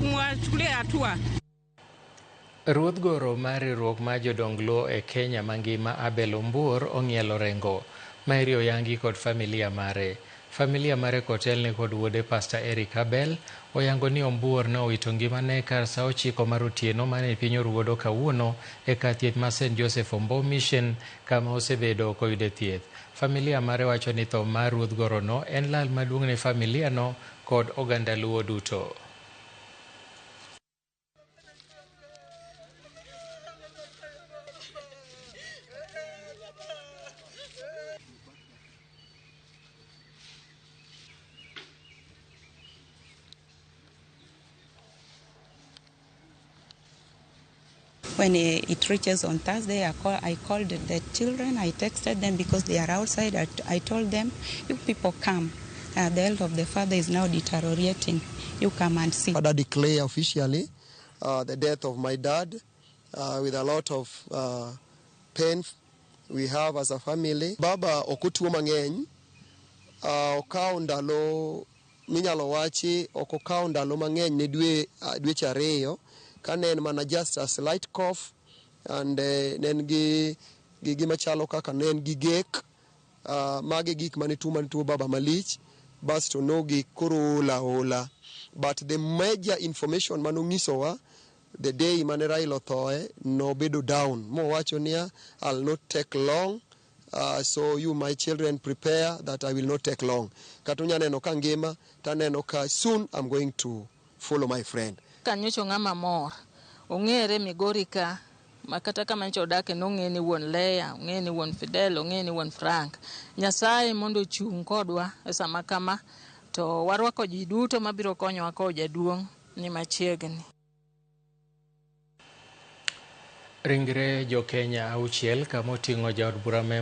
Mwachukulie hatua. Ruodh goro mar riwruok mar jodong Luo e Kenya mangima Abel Ombuor ong'ielo rengo. Maeri oyangi kod familia mare. Familia mare kotelne kod wuode Pastor Eric Abel oyango ni Ombuor ne owito ngimane kar saa 9 mar otieno mane piny orugodo kawuono e kar thieth ma St. Joseph Ombo Mission kama osebedo koyude thieth. Familia mare wacho ni tho mar ruodh gorono en lal maduong' ne familia no kod oganda Luo duto. When it reaches on Thursday, I called the children, I texted them because they are outside. I told them, you people come. The health of the father is now deteriorating. You come and see. Father declare officially the death of my dad with a lot of pain we have as a family. Baba ok otuo mang'eny, okawo ndalo minyalo wachi ok okawo ndalo mang'eny ne dwe dweche 2 ka ne en mana just a slight cough and ne en gi gima chalo kaka ne en gi gek. Magi gik mane tuo mane tuo baba malich basto nogik koro ola ola, but the major information manonyisowa the day mane Raila othoe nobedo down mowacho niya, "I'll not take long, so you my children prepare that I will not take long." Kata unya neno ka ngima taneno ka soon I'm going to follow my friend. Kanyocho ng'ama mor ong'ere Migori ka ma kata kama nyocha odake nong'e ni wuon Leya, ong'e ni wuon Fidel, ong'e ni wuon Frank. Nyasaye mondo ochung' kodwa e sama kama to warwako ji duto mabiro konyowa kowo jaduong' ni machiegni. Ringre jo Kenya 6 kama oting'o jaod bura.